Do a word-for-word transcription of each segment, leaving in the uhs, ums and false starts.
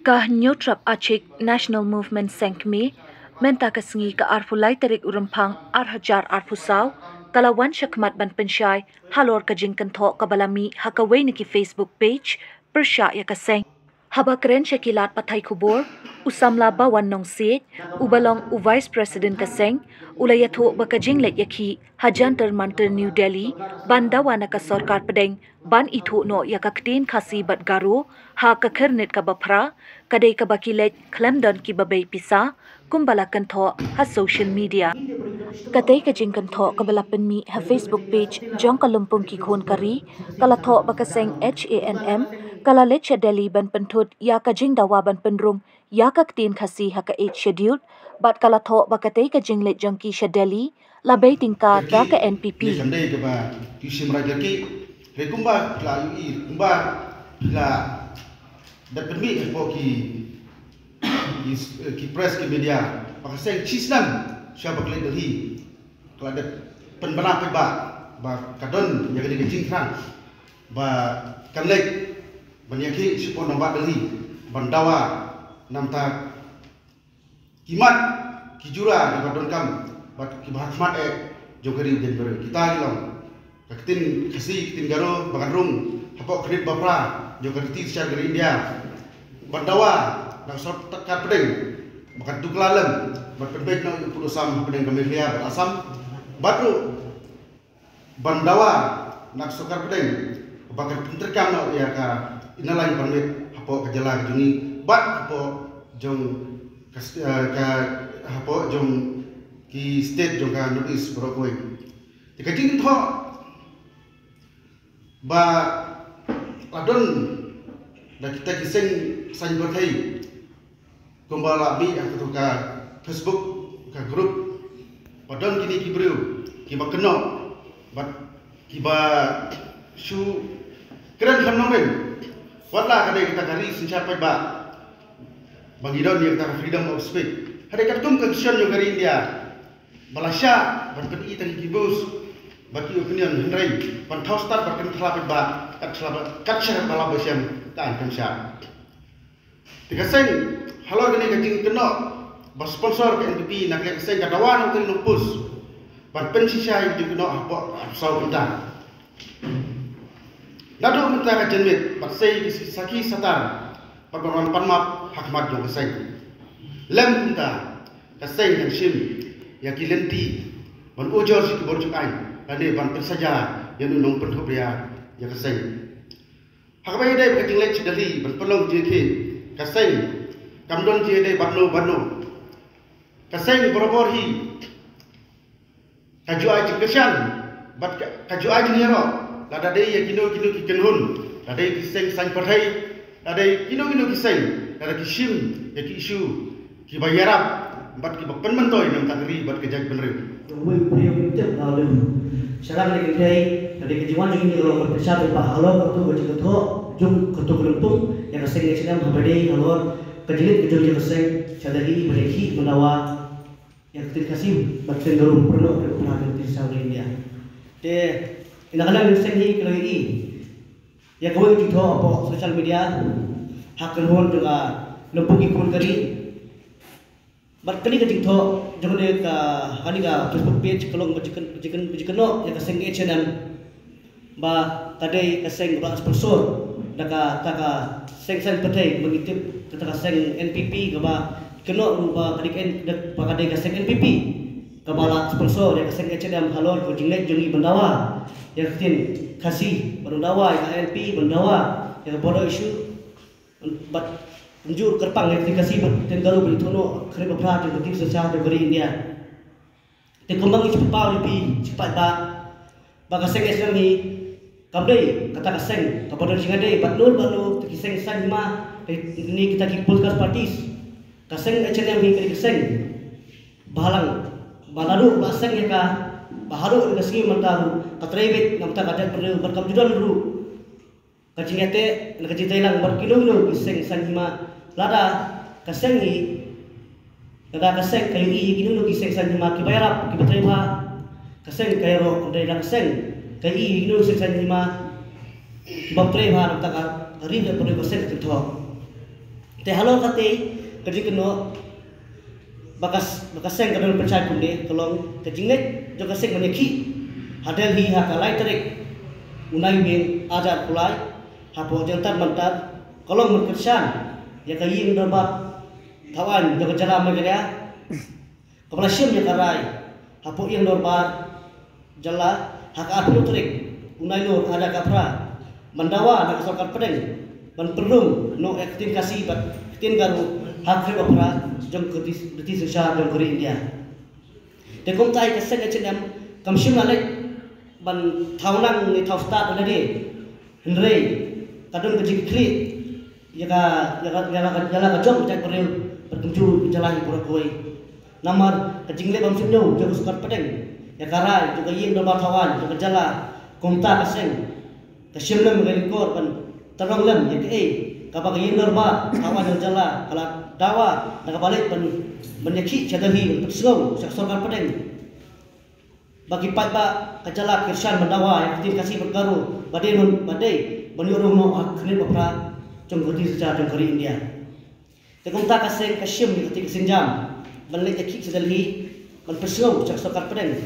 Ka Hynñiewtrep Achik National Movement Seng Kmie, mynta ka sngi ka arphew lai tarik u Rymphang ar hajar arphew saw, ka la wan shakhmat ban pynshai halor ka jingkynthoh kaba la mih ha kawei na ki Facebook page pyrshah ïa ka seng. Haba kren sha ki lad pathai khubor, u samla Bawan Nongsiej, uba long u Vice President ka seng, u la ïathuh ba ka jingleit ïakhih ha Jantar Mantar New Delhi ban dawa na ka sorkar pdeng ban ithuh noh ïa ka ktien Khasi bad Garo ha ka khyrnit kaba phra, ka dei kaba ki leit khlem don kiba bei pisa, kumba la kynthoh ha social media. Katei ka jingkynthoh kaba la pynmih ha Facebook page jong ka Lympung Ki Khun Ka Ri, ka la thoh ba ka seng H A N M ka la leit sha Delhi ban pynthut ïa ka jingdawa ban pynrung ïa ka ktien Khasi ha ka Eighth Schedule, bad ka la thoh ba katei ka jingleit jong ki sha Delhi la bei tyngka da ka N P P. Kam dei kaba ki shim raj laki, hynrei kumba ki la ïohi, kumba ki la dep pynmih hapoh ki, ki, ki press, ki media, ba ka seng shi snem sha ba ka leit Delhi, ka la dep pynbna paidbah ba ka don ïa kane ka jingthrang ba kan leit ban ïakhih shapoh nongbah Delhi ban dawa namar ki mat ki jura kiba donkam bad kiba ha khmat eh jong ka ri bad ka ri. Kita ki long ka ktien Khasi, ktien Garo ba kan rung hapoh khyrnit ba phra jong ka riti synshar ka ri India, ban dawa na ka sorkar pdeng ba kan tuklar lem ban pynbeit noh ïa u pud u sam hapdeng ka Meghalaya bad Assam, bad ruh ban dawa na ka sorkar pdeng ba kan pyntreikam noh ïa ka Inner Line Permit hapoh ka jylla ka jong ngi bad hapoh jong ka st-, eh, ka, hapoh jong ki state jong ka North East baroh kawei. Te ka jingkynthoh ba la don da kita ki seng saiñ pyrthei, kumba la mih ha kato ka Facebook ka group, ba don kine ki briew kiba kynnoh bad kiba shu kren khlem nongrim. Wat la ka dei kata ka ri synshar paidbah ba ngi don ïa kata ka freedom of speech, ha dei katkum ka constitution jong ka ri India ba la shah ban pyni tang ki views bad ki opinion, hynrei ban thaw stad bad kynthla paidbah kat shah ba, kat shah ba la ba shem, ka aiñ kam shah. Te ka seng halor kane ka jingkynnoh ba sponsor ka N P P na ka liang ka seng ka dawa na u Trai Nongpus ban pynshisha ïa ka jingkynnoh hapoh arphew saw kynta. Naduh mynta ka janmiet bad sei ki sakhi satar bad ban wan pan map ha khmat jong ka seng. Lem mynta ka seng kan shim ïa ki lynti ban ujor sha ki bor jong aiñ lane ban pynsaja ïa u nongpynthut ria ïa ka seng. Ha kaba ïadei bad ka jingleit sha Delhi ban pynlong jingïakhih, ka seng kam don jingïadei bad no bad no. Ka seng barabor hi ka ju ai jingkyrshan bad ka, ka ju ai jingïaroh lada dei ïa kino kino ki kynhun, lada dei ki seng saiñ pyrthei, lada dei kino kino ki seng, lada ki shim ïa ki issue kiba ïarap bad kiba pynmyntoi na ka ri bad ka jaitbynriew. Wei u briew u tip na u lynti. Sha la ka dei ka dei, ka dei ka jingwan jong ngi ka long ban pynshai ba halor kato ka jingkynthoh jong kato ka lympung ïa ka seng H A N M haba dei halor ka jingleit ka jong ka seng sha Delhi ban ïakhih ban dawa ïa ka ktien Khasi bad ktien Garo pynrung ïa ka ktien sha India. Te ïa kane ka seng hi ka la ïohi ïa kawei ka jingthoh hapoh social media ha ka kynhun jong ka Lympung Ki Khun Ka Ri. Bad kane ka jingthoh jong kane ka, ha kane ka Facebook page ka long ba jingkyn-, jingkyn-, jingkynnoh ïa ka seng H A N M ba ka dei ka seng ba la sponsor da kata ka seng saiñ pyrthei, ba ngi tip kata ka seng N P P, kaba kynnoh ruh ba ka dei ka N-, ba ka dei ka seng N P P kaba la sponsor ïa ka seng H A N M halor ka jingleit jong ngi ban dawa ïa ka ktien Khasi, ban dawa ïa ka I L P, ban dawa ïa ka border issue. Bad mynjur kyrpang ïa ka ktien Khasi bad ktien Garo ban ïathuh noh ha khyndiat ba phra jong ka ktien synshar jong ka ri India. Te kumba ngi shu pynpaw ïa phi sha ki paidbah ba ka seng H A N M hi kam dei kata ka seng kaba don jingïadei bad no bad no, te ki seng saiñ hima, te kine kita ki political parties. Ka seng H A N M hi ka dei ka seng ba ha lang, ba naduh ba seng ïa ka, ba haduh ka sngi mynta ruh ka trei beit na ka bynta ka jaitbynriew bad kam ju don ruh ka jingïateh, na ka jingtreilang bad kino kino ki seng saiñ hima. Lada ka seng hi, lada ka seng ka ïohi ïa kino kino ki seng saiñ hima kiba ïarap, kiba trei bha, ka seng ka ïaroh. Hynrei lada ka seng ka ïohi ïa kino ki seng saiñ hima kiba pyrshah ha ka ri, ka pyrshah ka seng ka jingthoh. Te halor kata ka jingkynnoh ba ka, ba ka seng ka don pynshai kumne ka long ka jingleit jong ka seng ban ïakhih ha Delhi ha ka lai tarik u Naiwieng ar hajar arphew lai hapoh Jantar Mantar, ka long ban kyrshan ïa ka ïing dorbar thaw aiñ jong ka jylla Meghalaya, kaba la shim ïa ka rai hapoh ïing dorbar jylla ha ka arphew tarik u Nailur ar hajar arphew phra, ban dawa na ka sorkar pdeng ban pynrung noh ïa ka ktien Khasi bad ktien Garo ha ka khyllipmat baphra jong ka riti, riti synshar jong ka ri India. Te kumta ka seng H N M kam shym la leit ban thaw nang ne thaw stad ïa lade, hynrei ka don ka jingkyrpad ïa ka, ïa ka, ïa la ka, ïa la ka jong ka jaitbynriew bad kumjuh jylla hi baroh kawei. Namar ka jingleh bym shym ñiew jong ka sorkar pdeng ïa ka rai jong ka ïing dorbar thaw aiñ jong ka jylla, kumta ka seng ka shim lem ka lyngkor ban tyrong lem ïa kaei kaba ka ïing dorbar thaw aiñ jong ka jylla ka la dawa da kaba leit ban, ban ïakhih sha Delhi ban pynsngew sha ka sorkar pdeng ba ki paidbah ka jylla ki kyrshan ban dawa ïa ka ktien Khasi bad Garo ba dei ban, ba dei ban ïoh rung noh ha ka khyllipmat baphra jong ka riti synshar jong ka ri India. Te kumta ka seng ka shim ïa kata ka sienjam ban leit ïakhih sha Delhi ban pynsngew sha ka sorkar pdeng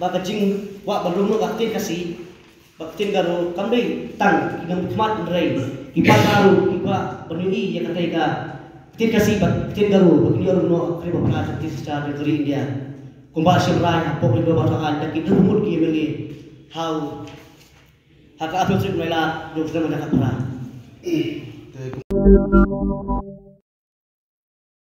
ba ka jingkwah ban rung noh ka ktien Khasi bad ktien Garo kam dei tang ki nongmihkhmat, hynrei ki paidbah ruh ki kwah ban ïohi ïa kata ka ktien Khasi bad ktien Garo ba kin ïoh rung noh ha ka khyllipmat baphra jong ka riti synshar jong ka ri India. Kumba shim rai hapoh ïing dorbar thaw aiñ da ki dkhot ki M L A ha u, ha ka arphew tarik u Nailar jong u snem ar hajar arphew phra.